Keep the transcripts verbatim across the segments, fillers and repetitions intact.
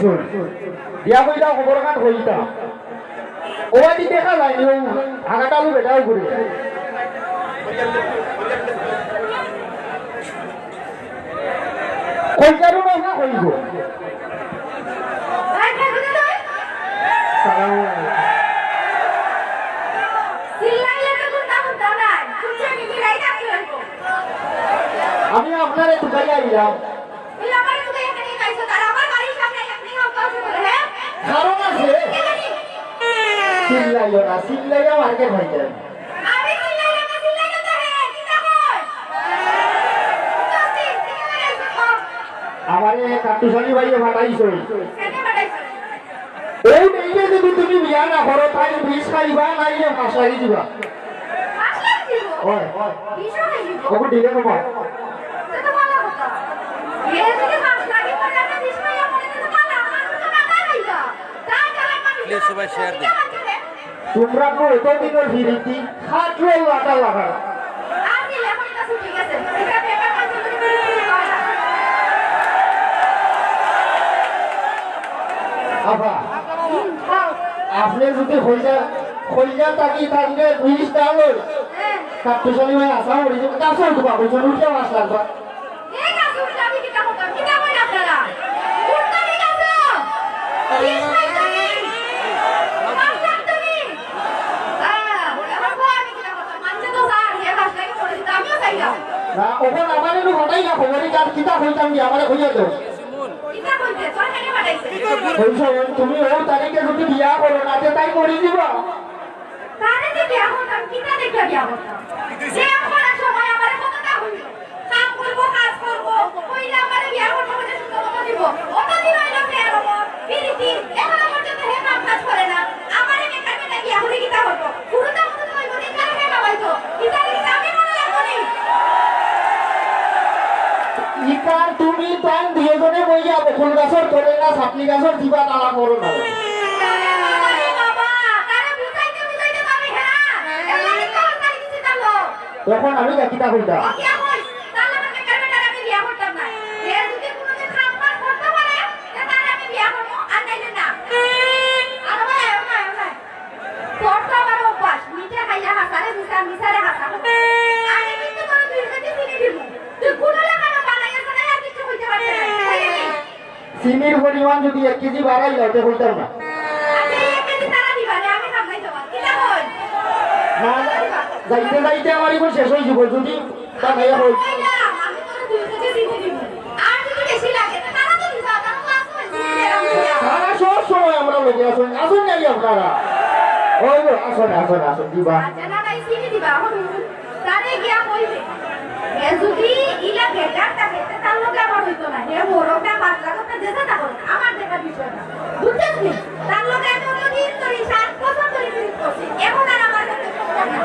শুন, দিয়া কইলা খবর খান কইতা। ওবাদি দেখা যায় নি, ও হাগাটালু বেটাও ঘুরে। কইতারু না, না কইব। সালাম আলাইকুম। আমি আপনারে তুকাইয়া আইলাম। তুই আমারে তুকাইয়া কেনে আইছস? আর আমার বাড়ির সামনে আপনি হাউ কাউ করে, হ্যাঁ? কারণ আছে। চিল্লাইও না, চিল্লাইয়া মার্কেট হয়ে যায়। আমি চিল্লাই না, চিল্লাই না তো হে, কিতা কয়? আমারে কাট্টুশালী ভাইয়ে ফাটাইছে। কেনে ফাটাইছে? এই মেয়েকে যদি তুমি বিয়া না করো, তাই বিষ খাইবা, নাইলে ফাঁস লাগি দিবা। ফাঁস লাগি দিব? ওই। বিষ খাই দিব? ওকে দিলে তোমার। তো তো ভালো কথা। এ যদি ফাঁস লাগি পড়ে, আমি বিষ খাইয়া পড়ে, তো তো ভালো, আমার তো টাকা খাইবা। তাই তাহলে আমার বিষ Please সবাই share দিন। তোমরা তো এতদিনের ফিরিতি, হাত লো লাটা লাগাও। আর কি লেখো, এটা ছুটি গেছে। এটা বেকার কাজ করে করে করে হয় না। আফা, আপনি যদি খইজা, খইজা থাকি থাকলে বিষ না লই, হ্যাঁ। কাট্টুশালী ভাই আশা করি যে কাছে উঠবা, কইছেন উঠে মাছ লাগবা। এই গাছে উঠলে আমি কিতা করতাম? কিতা কইন আপনারা? উঠতাম এই গাছে। বিষ খাইতাম নি? পাপ লাগতো নি? আহ, এখন কও আমি কিতা করতাম? মানছে তো স্যার, হে গাছ লাগি পড়ে যেত, আমিও চাইলাম। না, ওখানে আমার একটু হঠাৎ না খবরই কার কিতা কইতাম কি, আমারে কইয়া দেও। কিতা কইতে? তোর কেনে পাঠাইছে? কইছো, তুমি ও তারিখে যদি বিয়া করো না, তে তাই মরি দিবা। তারে যে বিয়া করতাম, কিতা দেখিয়া বিয়া করতাম? যে করার সময় আমারে কতটা হইল। কাম করবো, কাজ করবো, কইলে আমারে বিয়া করবো, বলে সুন্দর কথা দিব। অত দিন হইল বিয়া করবো, পিরিতি, এখনো পর্যন্ত হে কাম কাজ করে না। আমারে বেকার বেটা বিয়া করে কিতা করবো? গুরুতা মুরুতা হইব, নি তারে কে খাওয়াইতো? ইতারে কিতা আমি মনে লাগবো নি? ইকার তুমি তান দুইজনে বইয়া বকুল গাছর তলে না, ছাপলি গাছর জিবা তালা করো না। আরে বাবা রে বাবা, তারে বুঝাইতে বুঝাইতে তো আমি হেরা। এবার তো তাই দিছি তার লোক। এখন আমি যা কিতা কইতা? ও কিয়া কই? তাহলে আমাকে কেন তার আমি বিয়া করতাম না। এ যদি কোনোদিন খাম কাজ করতে পারে, তা তাহলে আমি বিয়া করবো, আর নাইলে না। আর ভাই, আয় ভাই, আয় ভাই। তোর তো আবার অভ্যাস, মিঠে খাইয়া হাসারে মিছা, মিছারে হাসা। আমি কিন্তু তোর দুই কেজি চিনি দিব। তুই কোনো লাগানো বাড়াইয়া ছাড়াই আর কিছু কইতে পারতে না। কইলি? চিনির পরিমাণ যদি এক কেজি বাড়াই যায়, তো কইতাম না। আচ্ছা, এই এক কেজি তারা দিবা রে, আমি সামলাই তোমার। কিতা কই? না, যাইতে যাইতে আমার এগুলো শেষ হয়ে যাবো। যদি তা খাইয়া কই? কইলাম, আমি তোর দুই কেজি চিনি দিব। আর যদি বেশি লাগে, তো তারা তো দিবা, তারা তো আসবে, চিনি দেওয়া হইয়া। তারা সব সময় আমরা লোকে আসুন, আসুন নাকি আপনারা? ওই গো, আসুন, আসুন, আসুন, দিবা। আচ্ছা, না, না, এই চিনি দিবা, এখন তারে গিয়া কইবে। এ যদি ইলা বেকার থাকে, তে তার লগে আমার হইতো না। হে মোরগটা পাতলা করতে যেতে তা করুক, আমার দেখার বিষয় না। বুঝছস নি? তার লগে এতদিন ধরে, সাত বছর ধরে পিরিত করছি। এখন আর আমার লগে সম্ভব না।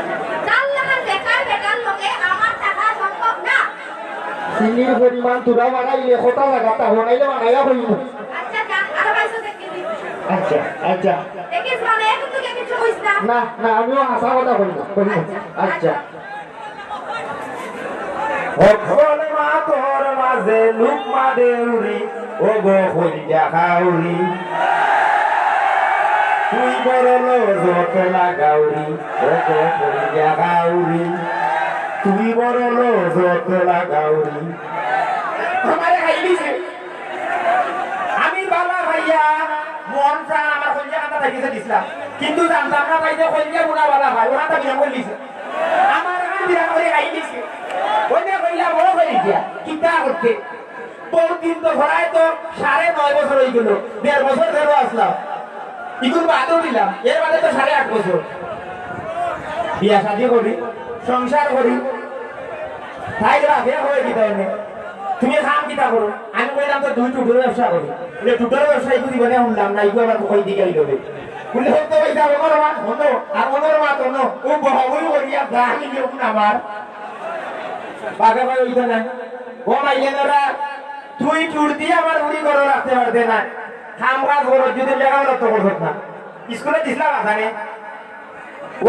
তার লগে বেকার বেটার লগে আমার থাকা সম্ভব না। চিনির পরিমাণ তোরা বাড়াইলে কথা লাগা, তা বানাইলে বানাইয়া হইব। আচ্ছা, যা, আরো পাইছো দেখে দিবি। আচ্ছা, আচ্ছা। দেখিস মানে, এখন তোকে কিছু কইস না। না, না, আমিও হাসা কথা কই না, কই না। আচ্ছা, আচ্ছা। আচ্ছা। হকল মাতর মাঝে লুকমা দেউরি, ও গো কলিজা খাউরি। তুই বড় লো যত লাগাউরি, ও গো কলিজা খাউরি। তুই বড় লো যত লাগাউরি। আমারে খাইলিছে। আমি বালা ভাইয়া, মন প্রাণ আমার কলিজা কান্দা থাকিছে দিছিলাম। কিন্তু জানতাম না ভাই যে কলিজা বুনা বালা ভাই, ওরা তো বিয়া করলিছে। আমার এখন বিয়া করে আই দিছে। ওই যে কইলাম, ও কই গিয়া? কিতা করতে? বহুত দিন তো ঘরায় তো সাড়ে নয় বছর হয়ে গেল। দেড় বছর ধরে আসলাম। ইগুর বাদেও দিলাম। এর বাদে তো সাড়ে আট বছর। বিয়া শাদি করি, সংসার করি। তাই বাদে হয় কিতা এনে? তুমি কাম কিতা করো? আমি কইলাম তো দুই টুটুর ব্যবসা করি। বলে, "টুটুর ব্যবসা ইগু জীবনে শুনলাম না, ইগু আবার কই দিকে অইলো বে?" বলে, "হতো ভাই, যা ওমর মাত হনো, আর ওমর মাত হনো, ও বহাবই করিয়া যা আমি লোক না আমার।" বাঘে ভাই অইতো না। ও মাইয়া নরা, তুই টুর দিয়ে আমার উড়ি করো রাখতে পারতে না। কাম কাজ করো, যদি লেখাপড়া তো করছত না। স্কুলে দিছিলাম আসানে।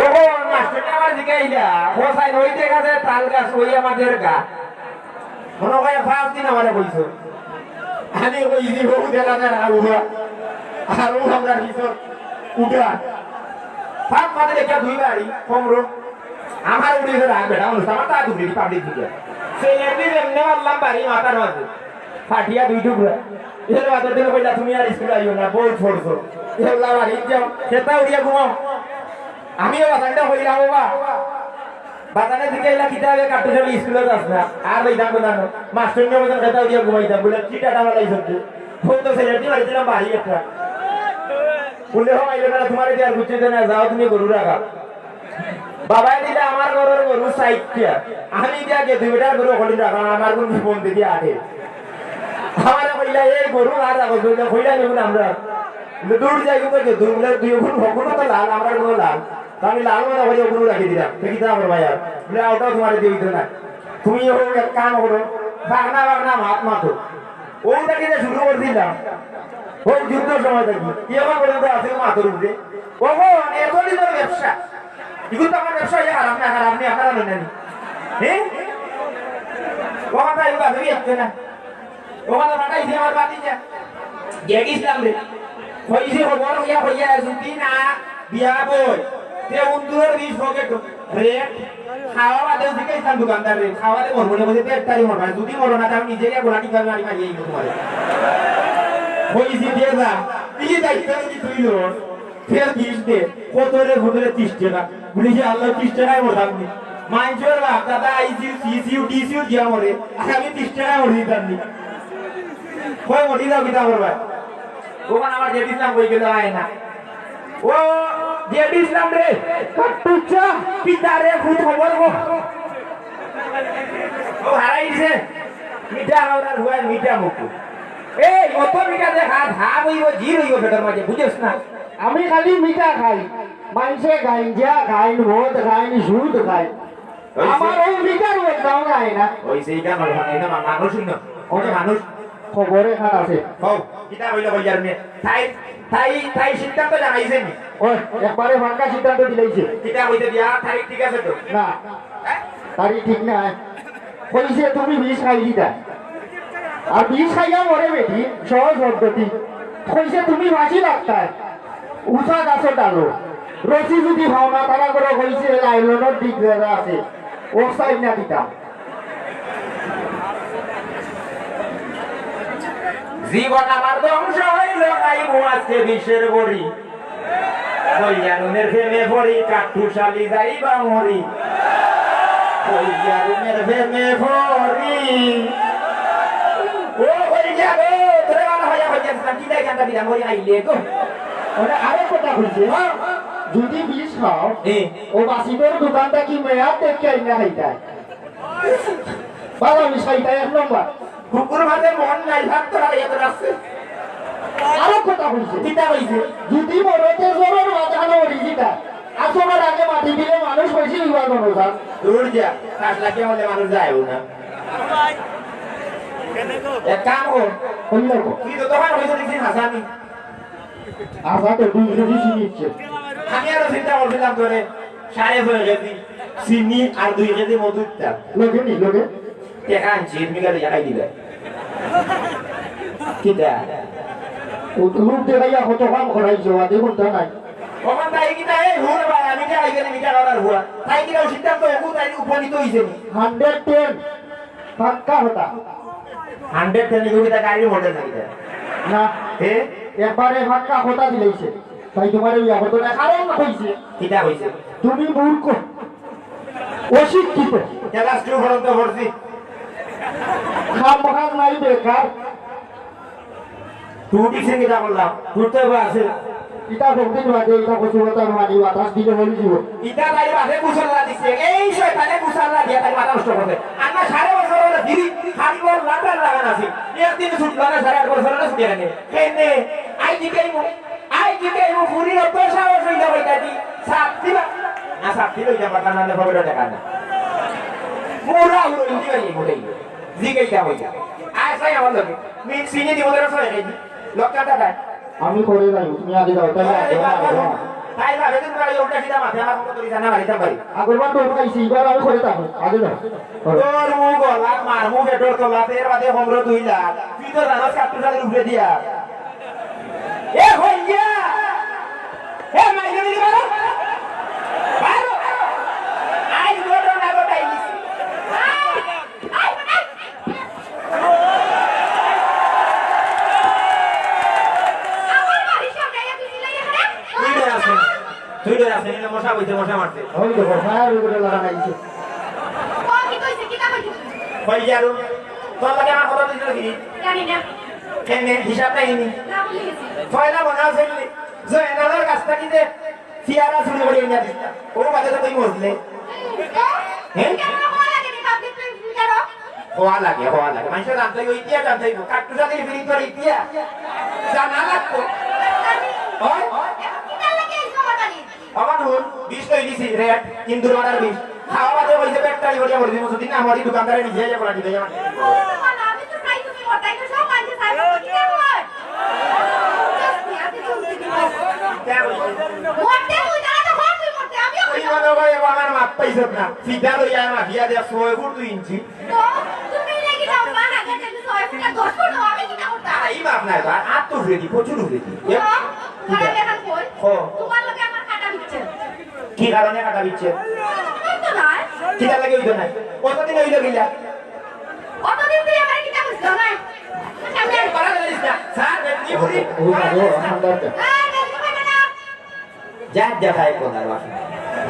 ও গো, মাস্টারটা আমার দিকে আইলা, হোসাইন ওই দেখা যায় তাল গাছ, ওই আমাদের গা। মনে হয় পাঁচ দিন আমারে কইছো। আমি কইছি, "বউ দেখা না, আর উবা, আর ও আমরা ভিতর উঠা।" ফাঁক ফাঁকে দেখে দুই বাড়ি, কমরো। আমার উঠে গেছে রাগ, বেটা মানুষ, আমার তা দুপুরে পাবলিক দিকে। সেই এমনি এমনি মারলাম বাড়ি মাথার মাঝে। ফাটিয়া দুই টুকরা। এর বাদে দিন কইলা, "তুমি আর স্কুল আইও না, বউ পড়ছো।" এগুলা বাড়ি যাও, খেতা উড়িয়া ঘুমাও। আমিও বাজানটা কইলাম, "বাবা, বাজানে দিকে এলা কিতা হবে, কাটতে চলে স্কুলে যাস না।" আর ওই দাম বললাম, মাস্টার নিয়ে বলছেন, "খেতা উড়িয়া ঘুমাইতাম।" বলে, "কি টাটা বালাই সত্যি?" ফোন তো সেটা দিয়ে বাড়ি দিলাম, বাড়ি একটা। বললে, "হো, আইলো না, তোমার দিয়ে আর বুঝতে না, যাও তুমি গরু রাখা।" বাবায় দিলে আমার ঘরের গরু সাইডটা। আমি দিয়া গেদু বেটার গরু হলিন রাখা, আমার কোন ফোন দিয়ে আগে। আমারে কইলা, "এই গরু আর রাখো, দুইটা কইলা নিব না আমরা।" বলে, "দূর যাই গো, গেদু, বলে, দুই গুণ হগুলো তো লাল, আমরা কোনো লাল।" তো আমি লাল মনে করি ওগুলো রাখি দিলাম। তো কিতা করবা আর? বলে, "ওটাও তোমার দিয়ে দিত না। তুমি ও এক কাম করো, বাগনা বাগনা মাত মাতো।" ওটা কিনে শুরু করে দিলাম। ওই যুদ্ধর সময় থাকি। কি আমার বলে তো আছে মাথার উপরে। ও গো, এত দিনের ব্যবসা। এগুলো তো আমার ব্যবসা হয়ে খারাপ না, খারাপ নেই, আপনারা নেন না নি। হ্যাঁ? ও আমার তাই বান্ধবী আসছে না। ও আমার পাঠাইছি আমার বাতি যা। গেট ইসলাম রে। হইছে খবর হইয়া হইয়া যদি না বিয়া বই। তে উন্দুরের বিশ পকেট রেট। খাওয়া বাদে জিজ্ঞেস করলাম দোকানদার রে, খাওয়া বাদে মরবো না, বলছে, "পেট তারি মরবা না, যদি মরো না, তাহলে নিজে গিয়ে গোলা টিকা মারি মারি এই তোমার।" কইছি, "দিয়ে যা, দিয়ে যাইতে নাকি তুই লো, ফের বিশ দে, কত রে ভুতরে তিরিশ টাকা।" বলি, "সে আল্লাহ তিরিশ টাকায় মরতাম নি।" মাইনষর বাপ দাদা আইসিউ, সিসিউ, ডিসিউ দিয়া মরে, আর আমি তিরিশ টাকায় মরে দিতাম নি। কই মরি যাও কিতা করবা? ওখানে আমার জেড ইসলাম কই গেল, আয় না। ও জেড ইসলাম রে, কাট্টুচা, পিতা রে, খুব খবর গো। ও হারাইছে, মিঠা হাওড়ার হুয়ায় মিঠা মুখ। এই, অত মিঠা দে, হাত হাফ হইব, জির হইব পেটের মাঝে, বুঝছ না? আমি খালি মিঠা খাই, মাইনষে গাঞ্জা খাইন, মদ খাইন, সুদ খাইন। ওই যে আমার ওই মিটার বদলাও যায় না। ওই সেই গান হবে, এটা মা-, মানুষ না, ওটা মানুষ। খবরে খান আছে। হও, কিতা কইলো কইয়ার মেয়ে? তাই, তাই, তাই সিদ্ধান্ত জানাইছে নি? ওই, একবারে ফাঁকা সিদ্ধান্ত দিলাইছে। কিতা কইতে বিয়া তারিখ ঠিক আছে তো? না, হ্যাঁ? তারিখ ঠিক নাই। কইছে তুমি বিষ খাই দিতা। আর বিষ খাইয়া মরে বেটি, সহজ পদ্ধতি। কইছে তুমি ফাঁসি লাগতায়। উষা গাছর ডালো। রশি যদি ভাও না, তারা করে কইছে লাইলনর দিক যেটা আছে, ও সাইড না দিতাম। জীবন আমার ধ্বংস হইল, খাইব আজকে বিষের বড়ি। কইয়া রুমের প্রেমে পড়ি, কাঠুশালি যাইবা মরি। কইয়া রুমের প্রেমে পড়ি। ও কইয়া গো, তোরে ভালা হইয়া কইয়া দিলাম, কি দেখে আমরা বিরাম করি আইলে গো। ওরে আরেক কথা কইছে, হ্যাঁ। যদি বিষ খাও, এ। ও বাসিবের দোকানটা কি মেয়াদ দেখে আইনা খাইতায়? বাবা, আমি সাইডটা এক নম্বর। কুকুর ভাতে মন নাই, ভাত তো হারাইয়া তো রাখছে। আরো কথা কইছে। কিতা কইছে? যদি মরতে জোরের মাঝে হানো মরি জিতা, আসবার আগে মাটি দিলে মানুষ বেশি হইবা জনতা। দূর যা, কাশ লাগিয়া হলে মানুষ যায়ও না। এক কাম কর। অন্য কো। তুই তো তখন হইতে দিছিস হাসানি। আচ্ছা, তো দুই কেজি চিনি ইচ্ছে। আমি আরো চিন্তা করছিলাম তোরে সাড়ে ছয় কেজি চিনি আর দুই কেজি মধু দিতাম। লগে নি, লগে? টেকা আনছি, তুমি গেলে খাই দিবে। কিতা? ও তো লোক দেখাইয়া কত কাম করাইছো, আর দেখুন তা নাই। ওখান তাই কিতা, এই হুর ভাই, আমি যে আইগেলে মিঠা খাওয়ার হুয়া। তাই কিনা সিদ্ধান্ত হবু, তাই উপনীত হইছে নি। Hundred ten. পাক্কা কথা। হান্ড্রেড টেন এগুলো তা গাড়ির মডেল নাকি তা? না। এ? একবারে পাক্কা কথা দিলাইছে। তাই তোমার ওই অঘটনা কারণ কইছে। কিতা কইছে? তুমি মূর্খ। অশিক্ষিত। ক্লাস টু পর্যন্ত পড়ছি। কাম কাজ নাই, বেকার। তুই ঠিক সে কিতা করলাম? তুই তো এবার আছে। ইটা ভক্তি নয় যে ইটা কচু পাতা মারি বাতাস দিলে হলি দিব। ইটা তাই বাপে কুশল না দিছে। এই শয়তানে কুশল না দিয়া তাই মাথা নষ্ট করছে। আমরা সাড়ে বছর হলো দিদি খালি ওর লাটার লাগান আছে। একদিন ছুটি লাগে, সাড়ে আট বছর হলো ছুটি লাগে। কেনে? আই দিকে আইবো। আই দিকে আইবো, ফুরি অত সাহস হইলে হইতা দি। সাত দিবা। না, সাত দিলে হইতা পারতাম না, পকেটে টাকা না। পুরা উড়ো হিন্দি বাড়ি মোটেই। জিগাইতা হইতা। আয় সাই আমার লগে। মি-, চিনি দিব ধরে সবাই খাইবি। লক্কা টাকা। আমি করে যাই, তুমি আগে যাও, তাই আগে যাও, আগে যাও। তাই ভাবে তুমি বাড়ি উল্টা সিধা মাথা আমার মতো করি জানা বাড়িতে পারি। আগরবার তো উঠাইছি, এবার আমি করে থাকো, আগে যাও। তোর মুখ গলা, মার মুখ এটোর তলা, এর বাদে পনেরো দুই লাখ। তুই তো জানোস কাট্টু শালির উপরে দিয়া। এ হইয়া! এ মাইরে দিলি মারো! মারো! আই গোটো না গোটাই দিছি। আমার বাড়ির সামনে আইয়া তুই চিল্লাইয়া কেনে? তুই ডর আছে নি? তুই ডর আছে নি? মশা বইছে, মশা মারছে। ওই দেখো, ফায়ার উইকেটে লাগা নাই। ও কি কইছে? কিতা কইছে? কই গিয়া রু? তোর লগে আমার কথা দিছিল কি? জানি না। কেনে? হিসাব নাই নি? না, ভুলে গেছি। পয়লা মনে আছে নি? যে এনাদের কাছ থেকে যে সিয়ারা চুরি করে এনে দিস না। ও বাদে তো তুই মজলে। হ্যাঁ? কেন হওয়া লাগে নি? পাবলিক প্লেস বিচারো? হওয়া লাগে, হওয়া লাগে। মানুষের জানতে হইব, ইতিহাস জানতে হইব। কাট্টু শালির বিড়ি তোর ইতিহাস জানা লাগবো। হয়? এখন কিতার লাগি এই সমাধানে? আমার হুন, বিষ তৈরি সিগারেট, কিন্তু অর্ডার বিষ। খাওয়া বাদে হইছে পেট টাড়ি করিয়া মরবি, মুসুদিন না মরি, দোকানদারে নিজে আইয়া বলা দিবে, আমার। ও, বাবা, আমি তো চাই তুমি মরতাই, তো সব মানুষে চাই, তুমি কিতা কর? মরতে তুই তারা তো হন, তুই মরতে, আমিও তুই মরতে। মনে হয় এবার আমার মাপ পাইছত না। সিধা লইয়া আমার বিয়া দেয়া ছয় ফুট দুই ইঞ্চি। তো, তুমি নাকি যাও, মা, আগে থেকে ছয় ফুট আর দশ ফুট, আমি কিতা করতাম? আরে, এই মাপ নাই তো, আর, আর তো উঠে দি, প্রচুর উঠে দি। তো, এ, তোমার কিতা? দেখা কই? ও। তোমার লগে আমার কাটা বিচ্ছেদ। কি কারণে কাটা বিচ্ছেদ? ওই তো নাই। কিতা লাগে ওই তো নাই? কতদিন হইল গিলা? কতদিন তুই আমার কিতা বুঝলো না? সামনে আয়। পারা জানিস না? স্যার, বেতনি বুড়ি। ও, ও, ও, ও, ও, ও। এই, বেতনি বুড়ি না। যা, যা, ভাই, কোন আর বাসন।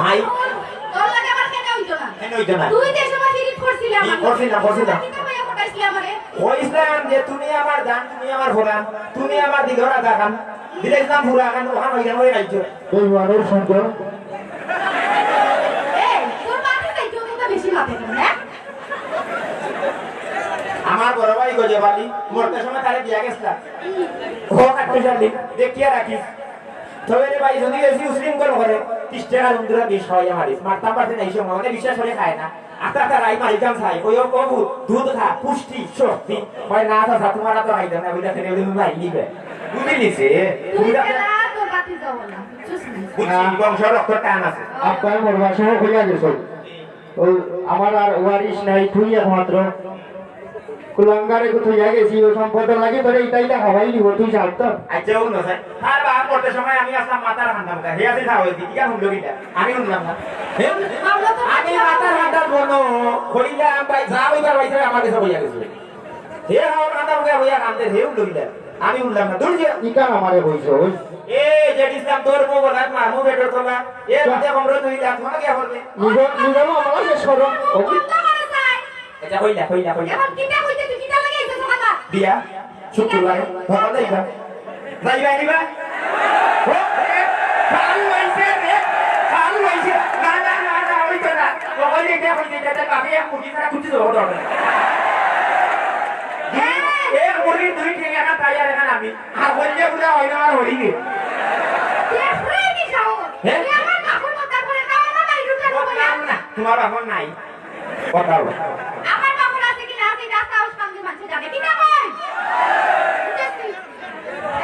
ভাই। তোর লগে আমার কেন হইতো না? কেন হইতো না? তুই যে সময় ফিরিত করছিলি কি আমার করছিলাম, করছিলাম? কিতা কইয়া পটাইছিলি আমারে? কইছিলাম যে, "তুমি আমার জান, তুমি আমার ফোরান, তুমি আমার দিলর আধা খান।" দিলে ইসলাম পুরা খান, ওখান ওইখান ওই রাজ্য। এই ওয়ানোর ফোন কর। এই, তোর মাথা চাই, তুই তো বেশি মাথা কেন, হ্যাঁ? আমার বড় ভাই গজব আলী, মরতে সময় তারে দিয়া গেছিলাম। ও কাটতে জানি, দেখিয়া রাখিস। তবে রে ভাই, যদি বেশি উশৃঙ্খল করে, তিরিশ টাকা রুম দুরা বিষ খাওয়াইয়া মারিস। মারতাম পারছি না এই সময়, মানে বিশ্বাস করে খায় না। আস্তে আস্তে রাই মারিতাম চাই, ওই ও কবু, দুধ খা, পুষ্টি, শক্তি। হয় না, আচ্ছা, আচ্ছা, তোমার তো খাইতাম না, ওইটা খেলে ওই মারি নিবে। বুঝলি সে? তুই বুঝলি? খেলা, তোর বাতি যাবো না, বুঝছিস নি? বুঝছি, না। বংশ রক্ত টান আছে। আব্বায় মরবার সময় কইয়া গেছো। ও, আমার আর ওয়ারিশ নাই, তুই একমাত্র। কুলাঙ্গারে কো থইয়া গেছি, ও সম্পদ লাগি ধরে ইটা ইটা খাওয়াই দিব, তুই ছাড় তো। আচ্ছা, ও না স্যার, তার বাপ মরতে সময় আমি আসলাম মাথার হান্ডা মুখা, হে আছে খাওয়াই দি, ইয়া হুনলো কিটা? আমি হুনলাম না। হে? আমি মাথার হান্ডা বনো, কইলাম ভাই, যা ওইবার ভাই আমার কাছে বইয়া গেছে। হে খাওয়ার হান্ডা মুখা বইয়া কান্দে, হে হুনলো কিটা? আমি হুনলাম না, দূর যা। ইটা আমারে বইছো, ওই। এ, যে ইসলাম তোর বউ বলার মারমু বেটর তোলা, এ, যা। বাদে কমরো তুই যা, তোমাকে কে বলবে? নিজর, নিজর মামলা শেষ করো। ও। বন্ধ করো, স্যার। আচ্ছা, কইলা, কইলা, কইলা। এখন কিতা কইতে তুই কিতা লাগি আইছস ওখানে? বিয়া, শুক্রবার, ভগবান যাইবা। যাইবা নিবা? ও, এ, কাল হইছে রে, কাল হইছে। না, না, না, না, ওই তো না। ও, ওই যে এটা হইছে, এটা বাপে এক মুরগি ছাড়া কুচি দেবো তো। হ্যাঁ। এক মুরগি দুই ঠেঙে না, তাই আর এখানে আমি। আর বললে বুঝা হয় না, আমার হরি রে। দেখলে কি সাহস? হ্যাঁ? তুই আমার বাপর কথা বলে, তাও আমার বাড়ি ঢুকে বললাম না। তোমার বাপর নাই। কথা বলো। আমার বাপর আছে কি না আছে, রাস্তা উসমান দিয়ে মানছে জানে। কি না কই?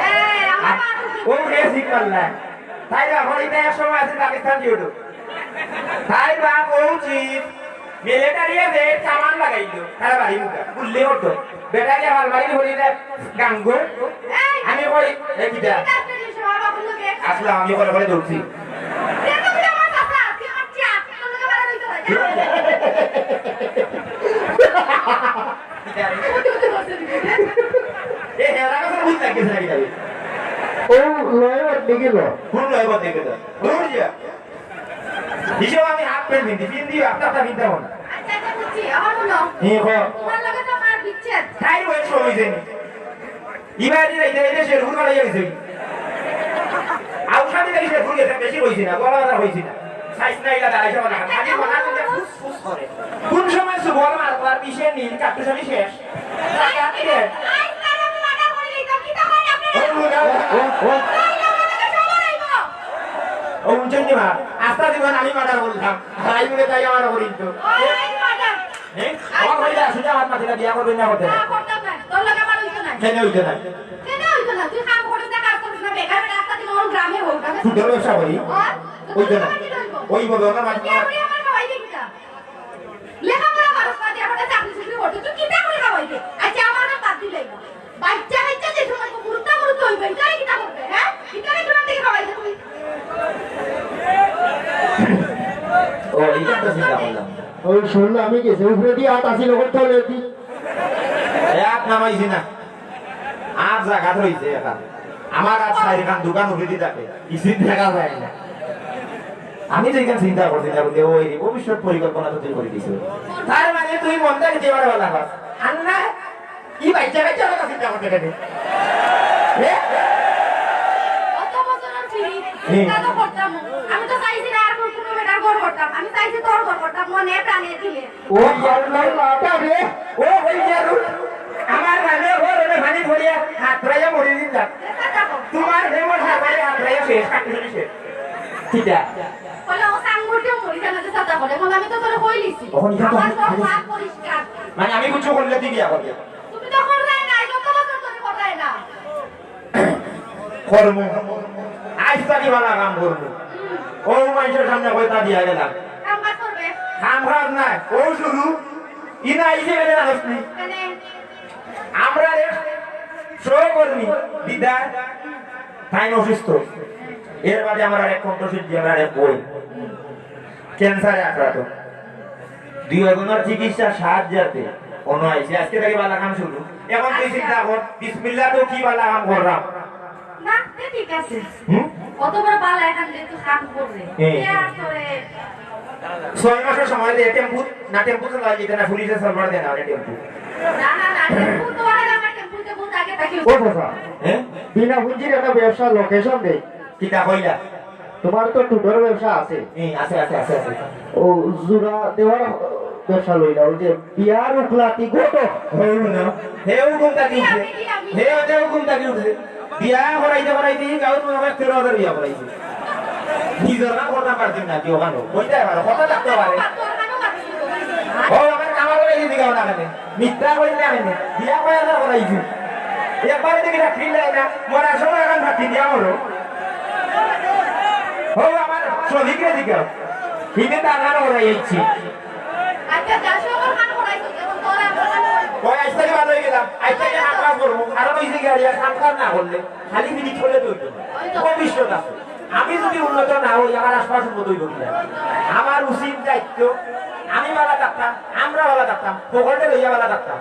এ, আমার বাপ আছে। ও কে ঠিক করলা? তাই বাপর এটা এক সময় আছে পাকিস্তান দিয়ে উঠো। তাই বাপ ও উচিত। মিলিটারি আছে, সামান লাগাইলো। তারা বাড়ি মুখা। বললে হতো। বেটা গিয়ে আমার বাড়ি হলি না। গাঙ্গু। এই! আমি কই, এ কিটা? তুই কাজ করিস, আমার বাপর লোকে। আসলে আমি করে করে দৌড়ছি। দে তো তুই আমার চাচা, তুই আমার চিয়া, তোর লোকে বাড়া হইতে হয়, যা। এ হেরা কাছে ভূত লাগিয়েছে নাকি যাবে? ও লয় বাদ দেখে লো। কোন লয় বাদ দেখে তো? দৌড় যা। হিসেবে আমি হাফ প্যান্ট পিন্দি, পিন্দি, আপনার তা পিনতে হবে না। আচ্ছা, আচ্ছা, বুঝছি। আমার হলো, হ্যাঁ, কও। তোমার লগে তো আমার বিচ্ছেদ। তাই বয়স হয়েছে নি। ইবাদি যাইতে যাইতে শেরপুর বাড়াইয়া গেছে। আউশাদি যাই শেরপুর গেছে, বেশি কইছি না, বড় কথা কইছি না। সাইজ না ইলা দাঁড়াইছে না। খালি মাথা তুলে ফুস ফুস করে। কোন সময় সুবল মারবার পিছে নীল কাট্টুস আমি শেষ। আই, আই, তারে আমি মার্ডার করি দিতাম, কিতা করেন আপনারা? ও, ও, ও, ও। তাই আমাদের সবার হইব। ও, বুঝছেন কি মা? আস্তা জীবন আমি মার্ডার করলাম। আর আই বলে তাই আমার করি তো। ওই, আই মার্ডার। হ্যাঁ? আমার ভাই যা, সুজা আমার মাথাটা বিয়া করবে না করতে। না, করতাম না। তোর লগে আমার হইতো না। কেন হইতো না? কেন হইতো না? তুই কাম করে যা, কাজ করিস না, বেকার রাস্তা দিয়ে আমার গ্রামে হোক, গ্রামে সুদের ব্যবসা করি। আর? ওই তো না। ওই বলবো, আমার মাঝে কে করে আমার খাওয়াইবে কিতা? লেখাপড়া খরচ পাতি, আমার কাছে আপনি চাকরি করতে, তুই কিতা করে খাওয়াইবে? আচ্ছা, আমার নাম বাদ দিলে না। বাচ্চা কাচ্চা যে সময় মুরুত্তা মুরুত্তা হইবে, ইতারে কিতা করবে, হ্যাঁ? ইতারে কিমান থেকে খাওয়াইবে তুমি? ও, এটা তো চিন্তা করলাম। ওই শুনলাম আমি গেছে, উপরে দিয়ে আট আসি লোকের তলে দি। এ আট নামাইছি না। আর জাগাত রইছে এটা। আমার আর চাইরখান দোকান উঠে দি থাকে। ইসিত দেখা যায় না। আমি তো এখানে চিন্তা করছি না, বলতে ওই রে, ভবিষ্যৎ পরিকল্পনা তো তুই করে দিছ। তার মানে তুই মনটা দিতে পারে বলা হয়। আর না, কি বাচ্চা কাচ্চা কথা চিন্তা করতে গেলে? এ? অত বছর আর ফিরি, হুম। চিন্তা তো করতাম। আমি তো চাইছি না আর কোনো বেটার ঘর করতাম। আমি চাইছি তোর ঘর করতাম, মনে প্রাণে দিলে। ও আল্লাহ, মাথা রে। ও ওই যে রুট, আমার মানে ও রে পানি পড়িয়া হাত রাইয়া মরে দিন যা। তোমার হেমর হাত রাইয়া, হাত রাইয়া শেষ, কাটি শেষ। কিতা? বলে, "ও সাঙ্গুরকে মরি জানাতে সাদা করে।" এখন আমি তো তোরে কই লিছি। ওখানে যা তো আমার আমি, সব আমি, হাত পরিষ্কার। মানে আমি কিছু করলে তুই বিয়া করবে? তুমি তো করলাই না, যত বছর ধরে করলাই না। কর্ম। আইজ থাকি বালা কাম করবো। ও মানুষের সামনে কয়টা দিয়া গেলাম। কাম কাজ করবে। কাম কাজ নাই। ও শুরু। ইনা আইছে বেটা আসনি। মানে? আমরা এক সহকর্মী দিদা, তাই অসুস্থ। এর বাদে আমরা এক কণ্ঠশিল্পী, আমরা এক বই। ক্যান্সারে আক্রান্ত। দুই একজনের চিকিৎসা সাহায্যার্থে অনো আইছে। আজকে থেকে বালা কাম শুরু। এখন তুই আচ্ছা। চিন্তা কর, বিসমিল্লাহ তো কি বালা কাম করলাম। না, তে ঠিক আছে। হুম? অত বড় বালা এখান দিয়ে তো কাম করবে। হ্যাঁ। কে আর করে? ছয় মাসের সময় দিয়ে টেম্পু, না টেম্পু চালা যেতে না, পুলিশে সার্ভার দেয় না, ওরে টেম্পু। না, না, না, টেম্পু তো আর আমার টেম্পুতে বহুত আগে থাকি। ও চাচা, হ্যাঁ? বিনা পুঁজির একটা ব্যবসা লোকেশন দেই। কিতা কইলা? তোমার তো টুটোর ব্যবসা আছে। হ্যাঁ, আছে, আছে, আছে, আছে। ও জুড়া দেওয়ার ব্যবসা লইলা, ওই যে বিয়ার উকলাতি ঘটক। হইল না। হে হুকুম তাকি উঠছে। হে ওটা হুকুম তাকি উঠছে। বিয়া করাইতে করাইতে এই গাঁও তোমার তেরো হাজার বিয়া করাইছে। নিজের না কথা পারছি না, কি ওখানে? কইতে পারো, কথা থাকতে পারে। ও, আমার কামাল করাইছে দিকে ওখানে। মিথ্যা কইলে আমি না। বিয়া কয় হাজার করাইছি। একবারে দেখি না, ফিরলাই না। মরার সময় এখন ফাঁকি দিয়া মরো। ও, আমার শরিকরে দিকে। হিতে তার গান করাই যাচ্ছি। আচ্ছা, যা সব গান করাই দিতে, এখন তোর আমার গান করাই। ওই আজ থেকে ভালো হয়ে গেলাম। আজ থেকে আমরা করবো। কারণ ওই যে গাড়ি আর কাম কাজ না করলে, খালি মিনিট হলে তো হইতো না। ওই তো। ভবিষ্যৎ আছে। আমি যদি উন্নত না হই, আমার আশপাশ উন্নত হইব কিনা? আমার উচিত দায়িত্ব, আমি ভালা থাকতাম, আমরা ভালা থাকতাম, পকেটে লইয়া ভালা থাকতাম।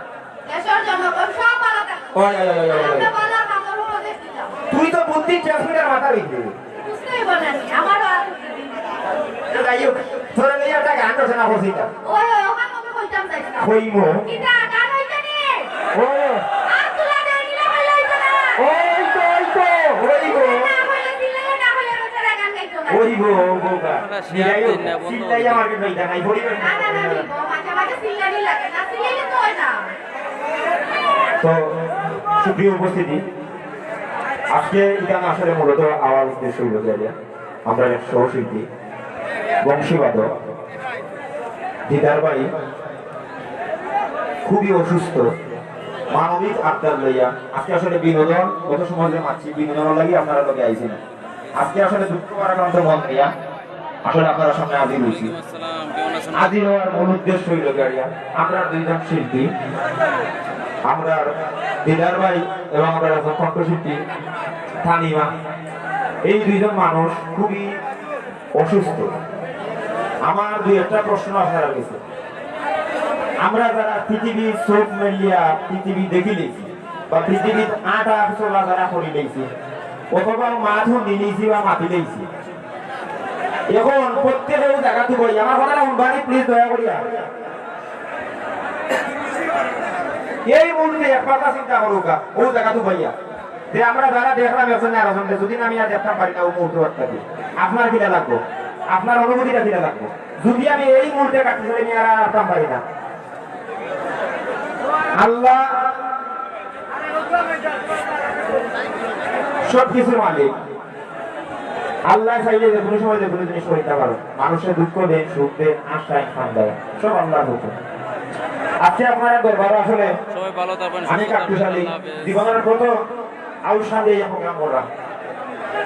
দেশের জনগণ সব ভালা থাকবে। ওই, ওই, ওই, ওই, ওই। আমরা ভালা কামর উপদেশ দিতাম। তুই তো বুদ্ধি ট্রান্সমিটার মাথা রেখে। বুঝতেই বলেনি, আমারও আর বুঝতে দিন। তো যাই হোক, তোরা লইয়া একটা গান রচনা করছি তা। ওই, ওই, ওখানে আমি কইতাম চাইছি না। কইমো। কিতা গান হইতে নি? ও। আর তুলা দেয় কিনা হইলে হইতো না। ওই তো, ওই তো, ওই গো। না হইলে দিলে না হইলে বেচারা গান গাইতো না। ওই গো, ও গো, গা। যাই হোক, চিল্লাইয়া মার্কেট হইতা নাই, পরিবেশ না, না, না, না, না, মাঝে মাঝে চিল্লানি লাগে, না চিল্লাইলে তো হয় না। তো, সুপ্রিয় উপস্থিতি, আজকে এখানে আসলে মূলত আমার উদ্দেশ্য হইল যে, আমরা এক সহশিল্পী, বংশীবাদক, দিদার ভাই খুবই অসুস্থ, মানবিক আবদার লইয়া আজকে আসলে বিনোদন, গত সমাজে মাতছি, বিনোদন লাগি আপনারা লগে আইছি না। আজকে আসলে দুঃখ ভারাক্রান্ত মন নিয়া আসলে আপনারা সামনে হাজির হইছি। হাজির হওয়ার মূল উদ্দেশ্য হইল গিয়া আমরা দুইজন শিল্পী, আমরা দিদার ভাই এবং আমরা একজন কণ্ঠশিল্পী তানিমা, এই দুইজন মানুষ খুবই অসুস্থ। আমার দুই একটা প্রশ্ন আপনারা গেছে, আমরা যারা পৃথিবীর চোখ মেলিয়া পৃথিবী দেখিলেছি বা পৃথিবীর আটা চলা যারা করিলেছি অথবা মাথু নিলেছি বা মাতিলেছি, এখন প্রত্যেকেও জায়গা তো বই আমার কথাটা শুনবানি প্লিজ দয়া করিয়া। এই মুহূর্তে এক কথা চিন্তা করুকা, ও জায়গা তো বইয়া যে আমরা যারা দেখলাম একজন আর একজনকে যদি আমি আর দেখতাম পারি না, ও মুহূর্তে বার্তা দিই। আপনার কিনা লাগবো, আপনার অনুভূতিটা কিনা লাগবো। যদি আমি এই মুহূর্তে কাটতে চাই, আমি আর আর আসতাম পারি না। আল্লাহ সব কিছুর মালিক। আল্লাহ চাইলে যে কোনো সময় যে কোনো জিনিস করতে পারো। মানুষের দুঃখ দেন, সুখ দেন, আশা খান দেয়, সব আল্লাহর হুকুম। আজকে আপনারা দরবার আসলে সবাই ভালো থাকবেন, আমি সুস্থ থাকবেন, কাকটুশালী আল্লাহ হাফেজ। জীবনের প্রথম আউশ শান্তি এই প্রোগ্রাম করলাম।